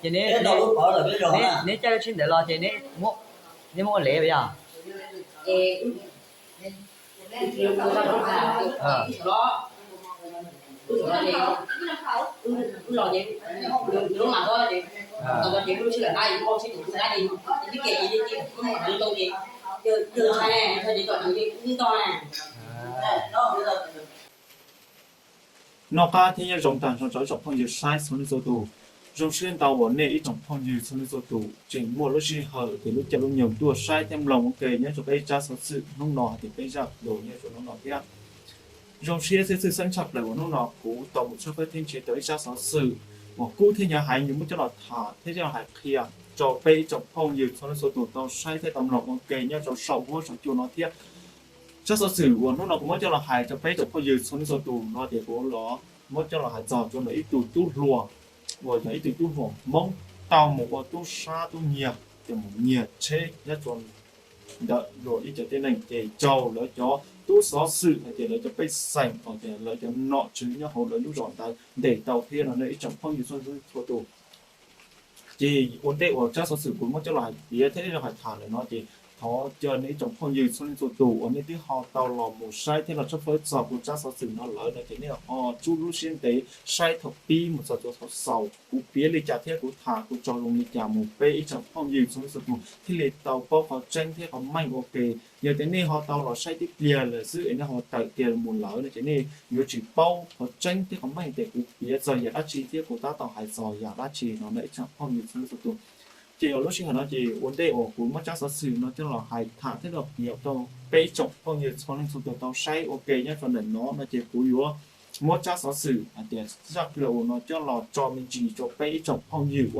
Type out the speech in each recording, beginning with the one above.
Ces neb, neb caij lub tsheb ntawd los ces neb muab, neb muab ua lev yog? Noj qab thiab nyob zoo tag nrho rau ib tsoom phooj ywg saib txhua leej txhua tus. Zoo siab ntau uas nej ib tsoom phooj ywg txhua leej txhua tus tseem muaj lub sij hawm ces lub caij lub nyoog tuaj saib thiab mloog ua ke nyob rau peb tsab xov xwm hnub no hais tias peb zaj video nyob rau hnub no thiab. Zoo siab txhij txhij xeeb tshaj plaws uas hnub no kuv tau mus tshawb fawb thiab nrhiav tau ib tsab xov xwm uas kub thiab hnyav heev yuav muab coj los tham thiab coj los hais qhia rau peb ib tsoom phooj ywg txhua leej txhua tus tau saib thiab tau mloog ua ke nyob rau saum huab saum cua no thiab. Tsab xov xwm uas hnub no kuv muab coj los hais rau peb ib tsoom phooj ywg txhua leej txhua tus no ces kuv los muab coj los hais txog rau ntawm ib tug tub hluas uas yog ib tug tub hluas Hmoob tau mus ua tub sab tub nyiag, ces mus nyiag tsheb nyob rau ntawm luag ib co tib neeg ces raug lawv cov tub xov xwm hais tias lawv cov pej xeem uas tias lawv cov nom tswv nyob hauv lawv lub zos ntawd ntes tau thiab no nej ib tsoom phooj ywg txhua leej txhua tus. Ces ua ntej uas tsab xov xwm kuv muab coj los hais piav thiab coj los hais tham lawm no ces thov caw nej ib tsoom phooj ywg txhua leej txhua tus uas nej twb ho tau los mus saib thiab los tshawb fawb txog kuv tsab xov xwm no lawm no ces nej ho tsub lub siab ntev saib thaum pib mus txog rau thaum xaus, kuv piav li cas thiab kuv tham kuv tso zoo li cas mus peb ib tsoom phooj ywg txhua leej txhua tus thiaj li tau paub qhov tseeb thiab qhov meej ua ke. Yog tias nej ho tau los saib tib pliag lawm xwb es nej ho tawm kiag mus lawm no ces nej yuav tsis paub qhov tseeb thiab qhov meej tias kuv piav txog yam dab tsi thiab kuv tab tom hais txog yam dab tsi no nej ib tsoom phooj ywg txhua leej txhua tus. Ces yog lub sij hawm no ces ua ntej uas kuv muab tsab xov xwm no coj los hais tham thiab los piav rau peb ib tsoom phooj ywg txhua leej txhua tus tau saib ua ke nyob rau ntawm no no ces kuv yuav muab tsab xov xwm hais tias zaj video no coj los tso me ntsis rau peb ib tsoom phooj ywg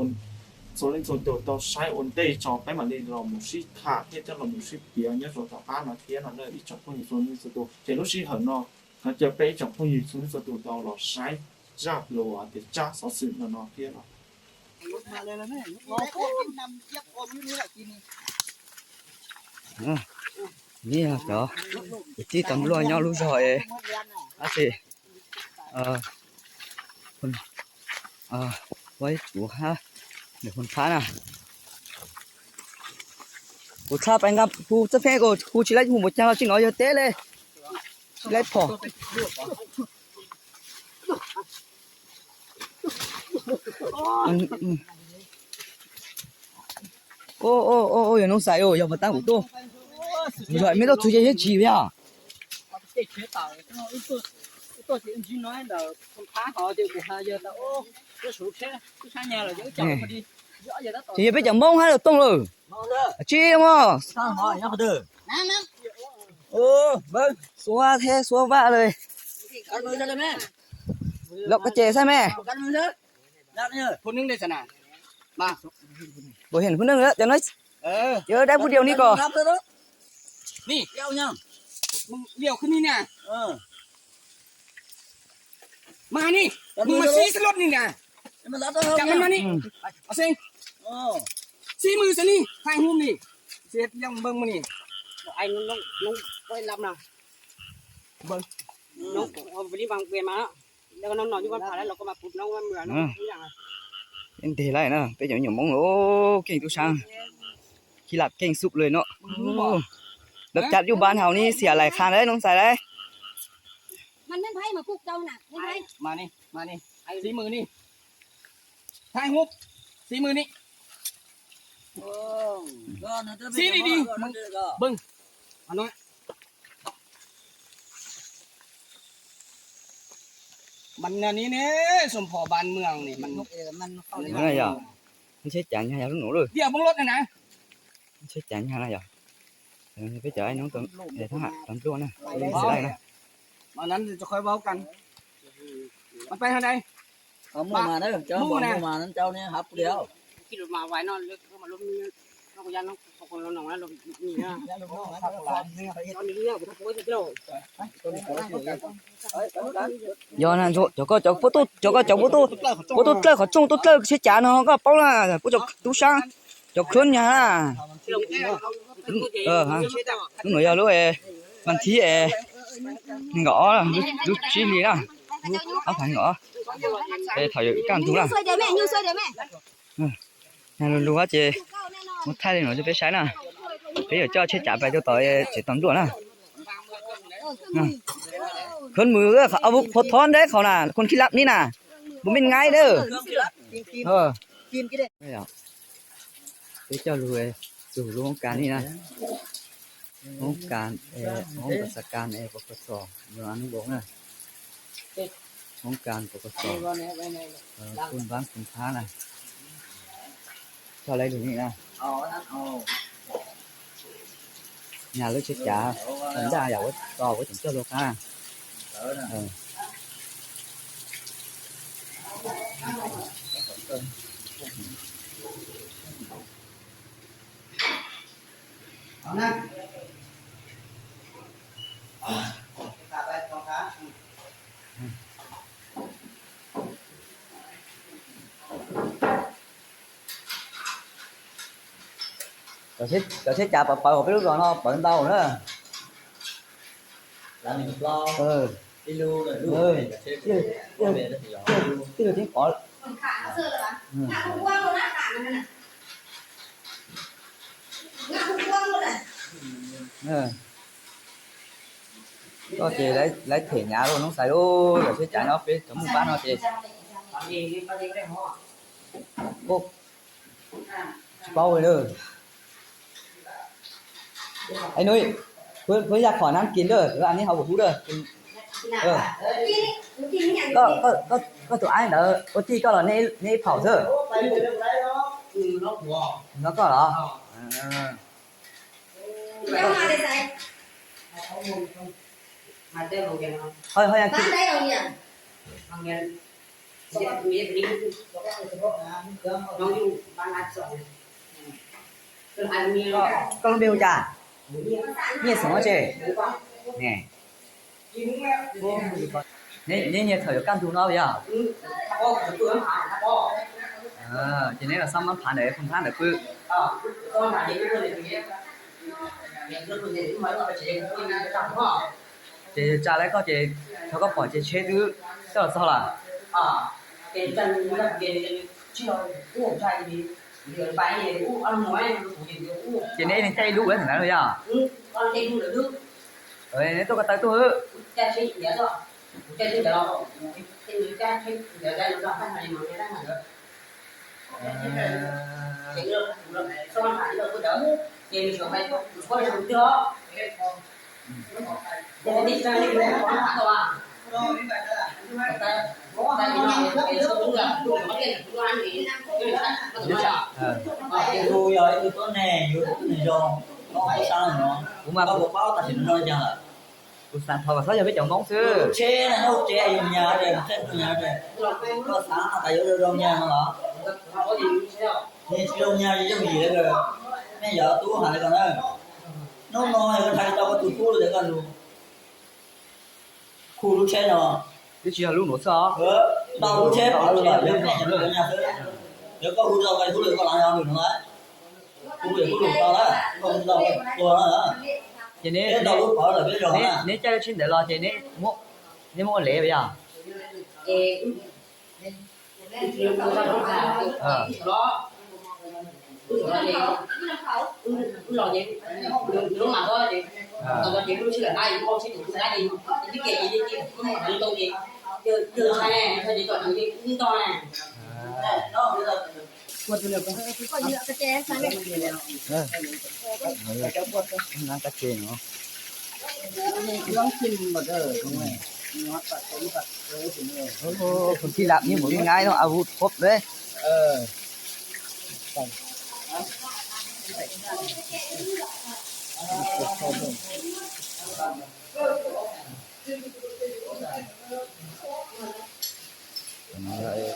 txhua leej txhua tus tau saib ua ntej tso peb mam li los mus sib tham thiab coj los mus sib piav nyob rau tom qab no thiab no nej ib tsoom phooj ywg txhua leej txhua tus. Ces lub sij hawm no thov caw peb ib tsoom phooj ywg txhua leej txhua tus tau los saib zaj video hais tias tsab xov xwm no no thiab no. Neb yog cov kwv tij tau npluaj nyob lub zog es, tab sis ua ib tsuv hab, nws hu thab na. Kuv txhaj pais nqa hu txoj pheej, kuv tsis laib hu npaum cas los tsis no yog teb li, tsis laib phom. Yog Noov Xais, yog pas tab kuv tuaj, yog meb tuaj txug ces yeej tsis yog. Ces yog peb cov Moob hab lawm tooj lawm. Tsis mog. Xuav thiab xuav vaj lawm. Lawm koj ces saib me. Pum heem phu neej cov no, yawg dab pub diau ni ko. Ni, liau khwb ni na. Mas ni, mus mas sib lub ni na. Cam mas ni. Xib mws xwb ni, thaj hub ni. Xib yeej npeej mus ni. Ai, noo, noo, noo, noo, noo, noo, Yeej nteg lawm na, peb cov me nyuam Hmoob los keej tub sab, khi lam keej xub le no. Lawv cas yub npab hauv ni xiam laim qha lawm Noov Xais lawm. Yog, tsheb cav nyag yog lub nuav lawm. Tsheb cav nyag na yog. Peb cov thab ham tau npluaj na, xav laij na. Yog na, cov koj cov puab tuaj, cov koj cov puab tuaj dlawb qhov rooj, tuaj dlawb tsheb cav no koj paub na, puab cov tub sab, cov khwb nyag na. Lub nuav yog lub vas thib nees nkaum ob, lub tsib hli na, ob phav nees nkaum ob, thaum yuav kaj ntug na. Nag lug lug ces mus thaij li no rau peb saib na. Peb yuav coj tsheb cav pais rau tom tsev tos nruaj na. Khov mus, khov thov nreb khov na, khov khib lab ni na. Bus mej ngaib dawb. Peb coj lug tug lub hoob kas ni na. Hoob kas, hoob kas xav kas es pov kos txos, yog nub npoo na. Hoob kas pov kos txos, phun npaab phun phab na. Coj lawv lug ni na. Nyag lub tsheb cav, ncaj yam ua tso ua tseem coj lug qab. Cov tsheb cav pawv pawv hauv peb lub zos no pawv ntau na. Tij laug Ceeb Pov. Koj ces lawv them nyav lub noob xaiv lub, yog tsheb cav nyob peb cov Hmoob pab no ces tsis paub li. Nuj, phob yaj khom nab kis lawm, neb ho ua hub lawm. Koj tus aib ntawd ua tij koj los neb ib phaum xwb? Nyob koj los? Koj lub npe hu cas? Nyiaj Xeem Ab Tse. Neb nyiag thaum yuav kaj ntug no yog? Ces neb los xob mab phav ntawm phoo phab ntawm pw. Ces tsa lawv koj ces thaum koj pom ces tsheb twb coj los txog lawm. Ces neb ib leeg caij ib lub ua ntawd los yog? Neb tuaj ko taw tuaj hwb. Kuv mas kuv xav thov kom txhob yog peb cov Hmoob xwb. Lub tsheb na, lub tsheb yog nyag, koj xav tas yuav zoo nyag no los? Tsis zoo nyag yooj yim li. Nej yog tub hais li ko na. Hnub no yog koj hais tau koj tus tub lawm tias koj lug khu lub tsheb no. Twb tsis yog lub nuav xwb os. Tau lub tsheb pov lug lawm, yog nej cov nyag xwb. Yog koj hu tau koj tub lawm koj lav yog lwm nuav. Kuv yog kuv lug tau lawm, koj hu tau koj tua na. Ces neb, neb caij lub tsheb ntawd los ces neb muab ua lev yog? Nab kab tse no. Khib lab ni mus li ngai no, a vus phob le.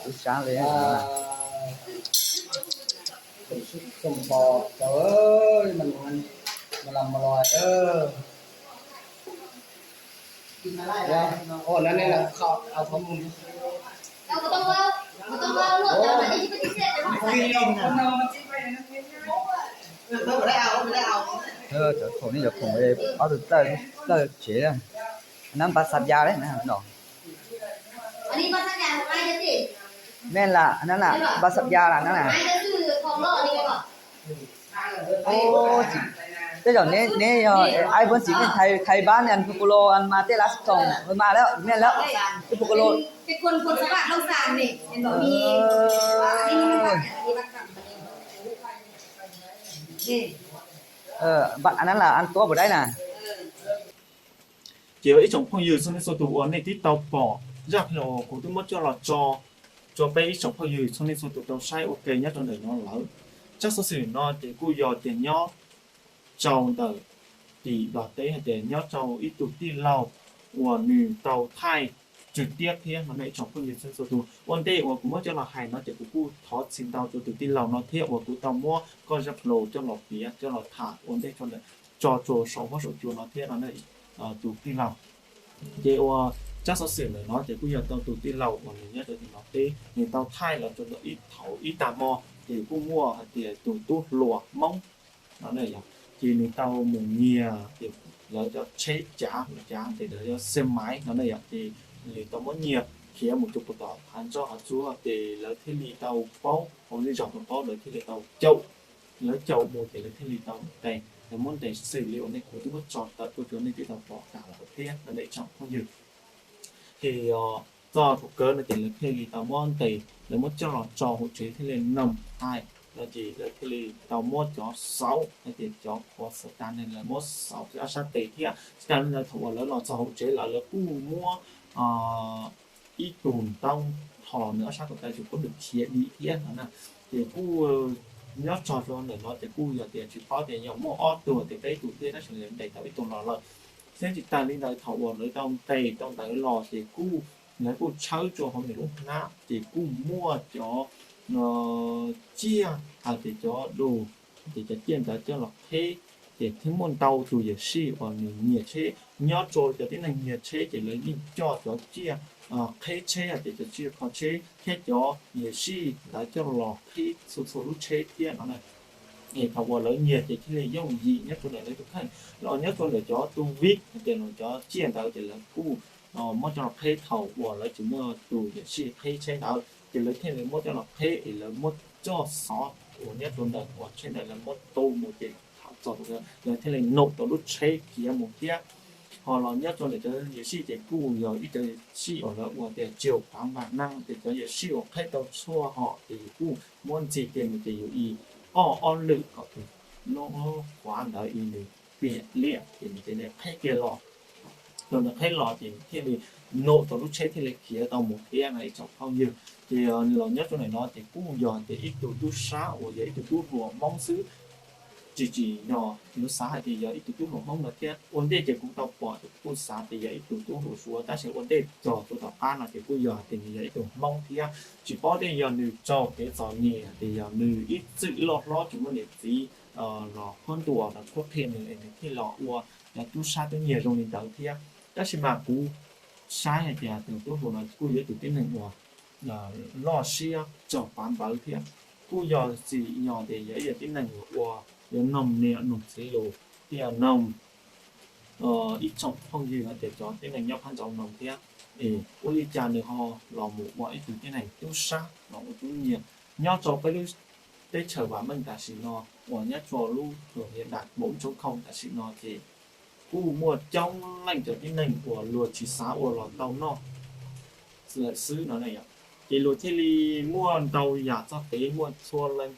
Ub sab li. Ua, ua, cov khoom ne, cov khoom ob tug txawj tsev, nab npab xab ya no. Mej lam nab na, npab xab ya lam nab na. Tej zaum neb yog ai pab ntxiv mej thaiv pab ne, phu ku lo mas tej lab xoom mas lawm, mej lawm, phu ku lo. Nab lam an tuab pus daib na. Ces ib tsoom phooj ywg txhua leej txhua tus uas nej twb tau pom zaj video kuv twb muab coj los tso rau peb ib tsoom phooj ywg txhua leej txhua tus tau saib ua ke nyob rau ntawm no lawm. Tsab xov xwm no ces kuj yog tias nyob rau ntawm tim Nplog teb hais tias nyob rau ib tug tij laug uas nws tau thaij tswg tiab thiab no nej tsoom phooj ywg txhua leej txhua tus. Ua ntej uas kuv muab coj los hais no ces kuv kuj thov txim ntau rau tus tij laug no thiab uas kuv tau muab koj zaj video coj los piav coj los tham ua ntej tso ntawm tso rau saum huab saum cua no thiab no tus tij laug. Ces uas tsab xov xwm ntawm no ces kuj yog tau tus tij laug uas nws nyob rau tim Nplog teb nws tau thaij los rau ntawm ib thaum ib tag hmo ces kuj muaj hais tias tus tub hluas Hmoob no na yog ces nws tau mus nyiag ces lawv cov tsheb cav cav ces lawv cov xe máy no na yog ces nws tau muab nyiag khiav mus rau puag tom hav ntsoj hav tsuag ces lawv thiaj li tau paub hauv zej zog tau paub lawv thiaj li tau caum, lawv caum mus ces lawv thiaj li tau ntes, lawv muab ntes xws li uas nej kuv twb muab tso tawm tuaj rau nej twb tau pom tas lawm thiab no nej tsoom phooj ywg. Ces txog thaum kawg no ces lawv thiaj li tau muab ntes, lawv muab coj los tso hauv tsev thiaj li noog hais no ces lawv thiaj li tau muab cov xauv hais tias cov qhuav xauv tas ne lawv muab xauv ob sab tes thiab. Tsis tas li ntawd thaum uas lawv los txog hauv tsev lawm lawv kuj muab ib tug ntoo tho nws ob sab ko taw ces kuj nws khiav dim thiab no na. Ces kuj nyob txog rau ntawm no ces kuj yog tias tsis paub tias yog muaj ob tug tias peb tug thiab tab sis lawv ntes tau ib tug los lawm. Thiab tsis tas li ntawd thaum uas lawv tau ntes tau ntawd los ces kuj lawv kuj tshawb rau hauv nws lub hnab ces kuj muaj cov tsiaj hais tias cov du, ces cov tsiaj ntawd coj los qheb, ces thiab muaj ntau tus yuam sij uas nws nyiag tsheb nyob rau cov tib neeg nyiag tsheb ces lawv yeej coj cov tsiaj qheb tsheb hais tias cov tsiaj kho tsheb thiab cov yuam sij ntawd coj los qheb txhua txhua lub tsheb thiab no na. Es thaum uas lawv nyiag ces thiaj li yooj yim nyob rau ntawm lawv tus kheej los nyob rau ntawm cov tus vij hais tias los cov tsiaj ntawd ces lawv kuj muab coj los qheb thaum uas lawv tsis muaj tus yuam sij qheb tsheb ntawd ces lawv thiaj li muab coj los qheb es lawv muab coj xov uas nyob rau ntawm uas tsheb ntawd lawv muab tu mus ces thaum txog lawv thiaj li num tau lub tsheb khiav mus thiab. Ho los nyob rau ntawm cov yuam sij ces kuj yog ib cov yuam sij uas lawv ua tias chiều quán bản năng ces cov yuam sij uas qheb tau tshuaj hom ces yus kuj muab ntxig kiag mus ces yus i ob ob lwm kom tus lub quán ntawd i nws piam liam ces nws thiaj li qheb kiag los. Thaum nws qheb los ces thiaj li num tau lub tsheb thiaj li khiav tau mus thiab no ib tsoom phooj ywg. Ces los nyob rau ntawm no ces kuj yog tias ib tug tub sab uas yog ib tug tub hluas Hmoob xwb. Tsis tsim nyog yuav xav hais tias yog ib tug tub hluas Hmoob no thiab. Ua ntej ces kuv tau pom ces kuv kuj xav tias yog ib tug tub hluas Suav tab sis ua ntej txog rau tom qab no ces kuj yog hais tias nws yog ib tug Hmoob thiab. Tsis paub tias yog nws raug kev txom nyem tias yog nws ib txwm loj hlob tsis muaj niam txiv los qhuab ntuas los qhuab qhia nws es nws thiaj los ua cov tub sab tub nyiag zoo li ntawd thiab. Tab sis mas kuv saib hais tias tus tub hluas no kuj yog ib tug tib neeg uas loj siab txog pav npawv thiab. Kuj yog tsim nyog tias yog ib yam tib neeg uas ua, yuav noog niam noog txiv lus, thiaj noog ib tsoom phooj ywg hais tias cov tib neeg nyob phab ntsaud noog thiab. Es ua li cas nws ho los mus ua ib tug tib neeg tub sab los ua tub nyiag nyob rau peb lub teb chaws vam meej tam sim no uas nyob rau lub hiav dam npaum tshoob khooj tam sim no ces kuj muaj coob leej cov tib neeg uas luag tsis xav ua los tau noj lawm xwb no na yom. Ces luag thiaj li muaj ntau yam txoj kev muaj txhua leej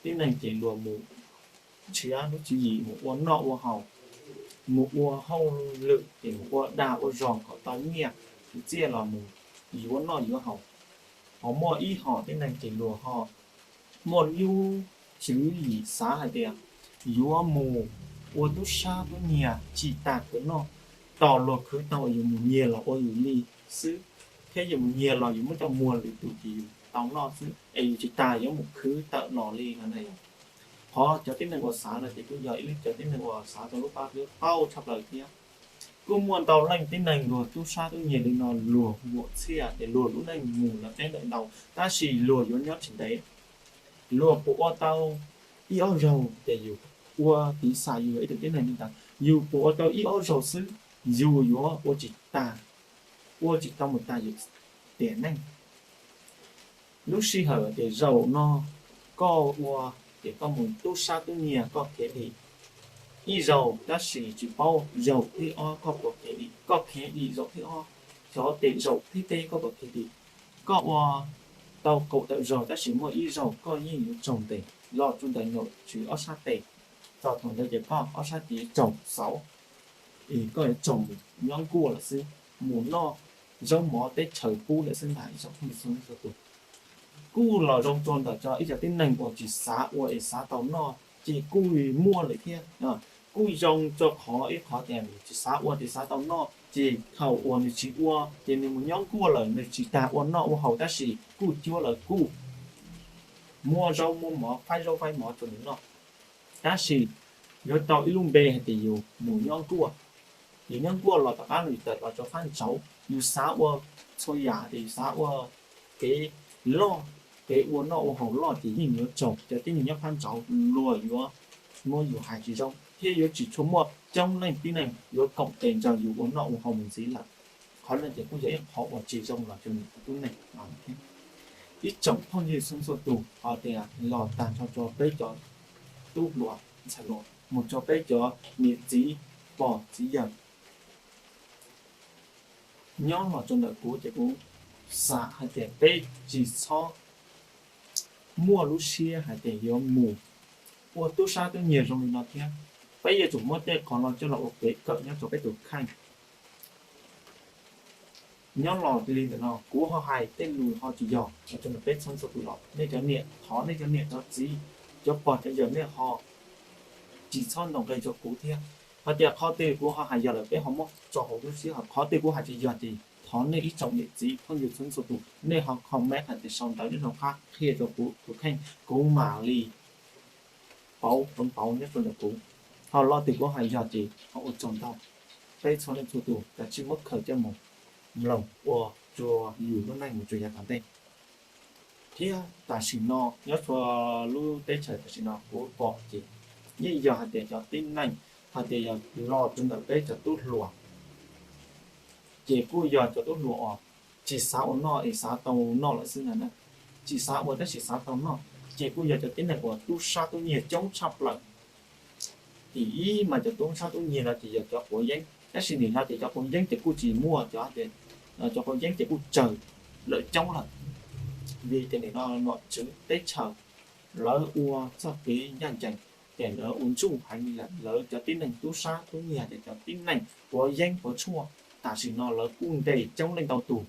tib neeg ces luag mus nrhiav lub tswv yim mus ua noj ua haus, mus ua hauj lwm ces mus ua dag ua zog kom tau nyiaj, tus txiaj los mus yuav noj yuav haus. Ho muaj ib hom tib neeg ces luag ho muaj lub tswv yim xav hais tias yuav mus ua tub sab tub nyiag tsis tas khwv noj, tos luag khwv tau yus mus nyiag los ua yus li xwb, thiab yus mus nyiag los yus muab coj muag lwm tus ces yus tau noj xwb es yus tsis tas yuav mus khwv tawm los li no na. Qhov cov tib neeg uas xav no ces kuj yog ib lub cov tib neeg uas xav tau lub pab hlwb qauj tshaj plaws thiab. Kuj muaj ntau leej tib neeg luag tub sab tub nyiag li no luag muam txhiaj ces luag lub neej mus lawm deb ntau, tab sis luag yuav nyob tsis ntev. Luag puas ua tau ib ob zaug ces yus ua piv xam yus yog ib tug tib neeg li ntawd, yus puas ua tau ib ob zaug xwb, yus yuav ua tsis tas, ua tsis tau mus tas yus tiam neej. Lub sij hawm tias zaum no koj ua, ces koj mus tub sab tub nyiag koj khiav dim ib zaug, tab sis tsis paub zaum thib ob koj puas khiav dim, koj khiav dim zaum thib ob, xyov tes zaum thib peb koj puas khiav dim. Koj ua tau kaum tawm zaug tab sis muaj ib zaug koj yeej yuav tsaug ntes los rau ntawm nyom tswv ob sab tes. Txog thaum ntawd ces koj ob sab tes tsaug xauv, es koj yuav tsaug mus nyob nkuaj lawm xwb, mus noj zaub mov teb chaws pub lawm xwb ntag ib tsoom phooj ywg txhua leej txhua tus. Kuj los zoo rau ntawm cov ib cov tib neeg uas tsis xav ua es xav tau noj ces kuj muaj lawm thiab. Kuj zoo rau qhov ib qhov tias tsis xav ua ces xav tau noj ces thaum uas nws tsis ua ces nws mus nyob nkuaj lawm nws tsis tas ua noj ua haus tab sis kuj cuab lawv kuj muab zaub muab mov faib zaub faib mov rau nws noj. Tab sis yuav tau ib lub npe hais tias yus mus nyob nkuaj. Yus nyob nkuaj los tom qab yus tawm los rau phab ntsauv, yus xav ua txhua yam tias yus xav ua kev loj, kev ua noj ua haus loj ces yeej yuav tsaug cov tib neeg nyob phab ntsauv luag yuav muab yus hais tsis zoo thiab yuav tsis tshua muaj coob leej tib neeg yuav koom tes nrog yus ua noj ua haus mus ntxiv lawm. Qhov no ces kuj yog ib qhov uas tsis zoo los rau niam tub neeg no thiab. Ib tsoom phooj ywg txhua txhua tus, hos tias los tag nrho rau peb cov tub hluas ntxhais hluas mus rau peb cov niam txiv pog txiv yawg nyob los rau ntawm kuv ces kuv xav hais tias peb tsis txhob muaj lub siab hais tias yuav mus ua tub sab tub nyiag zoo li no thiab. Peb yuav tsum muab tej qhov no coj los ua kev kawm nyob rau peb tus kheej. Nyob los li ntawm no kuv ho hais tej lus ho tsis yog los rau peb txhua txhua tus los nej cov niam thov nej cov niam cov txiv, cov pog cov yawg nej ho tsis txhob ntaus nqi rau kuv thiab. Hos tias qhov twg kuv ho hais yog lawm peb ho muab tso hauv lub sij hawm, qhov twg kuv hais tsis yog ces thov nej ib tsoom niam txiv phooj ywg txhua txhua tus nej ho comment hais tias sau ntawv nyob rau qab qhia rau kuv tus kheej kuv mam li pauv hloov pauv nyob rau ntawm kuv. Ho lo twg kuv hais yog ces ho ua tsaug ntau. Peb txhua leej txhua tus kav tsij muab khaws coj mus mloog ua rua yus lub neej mus rau yav tom ntej. Thiab tam sim no nyob rua lub teb chaws tam sim no kuv pom ces yeej yog hais tias cov tib neeg hais tias yog los rau ntawm peb cov tub hluas ces kuj yog cov tub hluas uas tsis xav ua noj es xav tau noj lawm xwb na. Tsis xav ua tab sis xav tau noj ces kuj yog cov tib neeg uas tub sab tub nyiag coob tshaj plaws. Tim ib mas cov tub sab tub nyiag no ces yog cov quav yeeb, tab sis nim no ces cov quav yeeb ces kuj tsis muaj cov, cov quav yeeb ces kuj tsawg lawm coob lawm. Vim tias nim no nom tswv teb chaws lawv ua txoj kev ncaj ncees, ces lawv ua ntsuj heev li lawm. Lawv cov tib neeg tub sab tub nyiag ces cov tib neeg quav yeeb quav tshuaj tam sim no lawv kuj ntes coob leej ntau tus.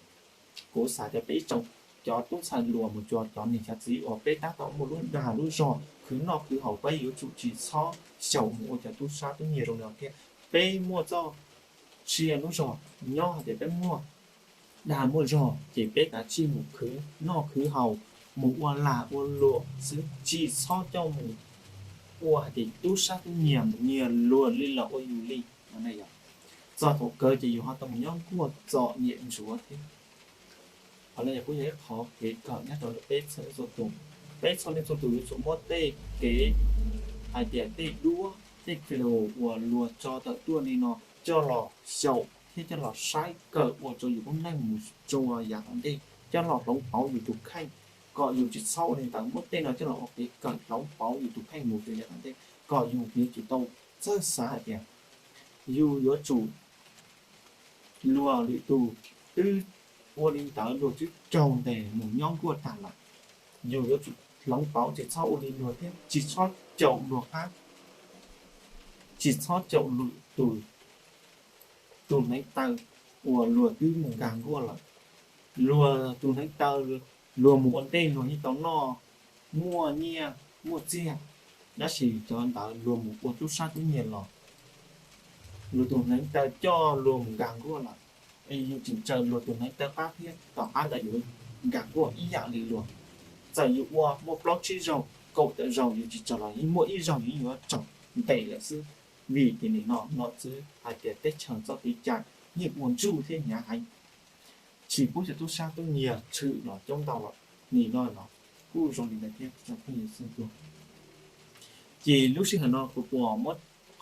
Kuv xav tias peb ib tsoom cov tub ntxhais hluas mus rau cov niam cov txiv uas peb tab tom muaj lub dag lub zog khwv noj khwv haus, peb yuav tsum tsis txhob xyaum mus ua cov tub sab tub nyiag zoo li no thiab. Peb muaj txoj sia lub zog nyob hais tias peb muaj dag muaj zog ces peb kav tsij mus khwv noj khwv haus, mus ua lag ua luam xwb, tsis txhob coj mus ua hais tias tub sab tub nyiag mus nyiag luag li los ua yus li. Txog thaum kawg ces yus ho tau mus nyob nkuaj txom nyem ntsuav thiab. Qhov no kuj yog ib qhov kev kawm nyob rau peb txhua leej txhua tus. Peb txhua leej txhua tus yuav tsum muab tej kev hais tias tej duab tej video uas luag tso tawm tuaj li no coj los xyaum thiab coj los saib kawm ua rau yus lub neej mus rau yav tom ntej, coj los hloov pauv yus tus kheej, kom yus tsis txhob ua li ntawd. Muab tej no coj los ua kev kawm hloov pauv yus tus kheej mus rau yav tom ntej, kom yus yuav tsum tau txawj xav hais tias yus yuav tsum, luag lwm tus twb ua li ntawd luag twb raug ntes mus nyob nkuaj tag lawm. Yus yuav tsum hloov pauv tsis txhob ua li luag thiab tsis txhob caum luag qab, tsis txhob caum lwm tus, tus hneev taw uas luag twb mus nkag nkuaj lawm. Luag tus hneev taw luag mus ua ntej luag yeej tau noj, muaj nyiaj muaj txiag, tab sis cov ntawd luag mus ua tub sab tub nyiag los luag tus hneev taw coj luag mus nkag nkuaj lawm. Es yus tseem raws luag tus hneev taw qab thiab, tom qab ntawd yus nkag nkuaj ib yam li luag. Txawm yus ua muaj plaub tsib zaug kaum tawm zaug yus tsis raug los yeej muaj ib zaug yus yuav raug ntes lawm xwb. Vim ces nim no nom tswv hais tias teb chaws txoj kev cai yeej ua ntsuj thiab hnyav heev, tsis pub cov tub sab tub nyiag tshwm los coob ntau lawm. Nim no los kuj zoo li ntawd thiab. Ces lub sij hawm no kuv puas muab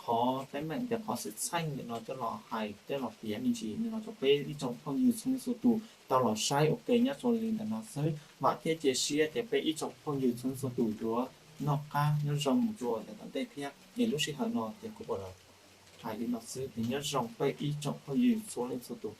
qhov teeb meem, tias qhov xwm txheej ntawm no coj los hais, coj los piav me ntsis no rau peb ib tsoom phooj ywg txhua leej txhua tus tau los saib ua ke nyob rau li ntawm no xwb. Vam thiab cia siab tias peb ib tsoom phooj ywg txhua leej txhua tus yuav noj qab nyob zoo mus rau yav tom ntej thiab. Es lub sij hawm no ces kuv hais li no xwb, ces nyob zoo peb ib tsoom phooj ywg txhua leej txhua tus.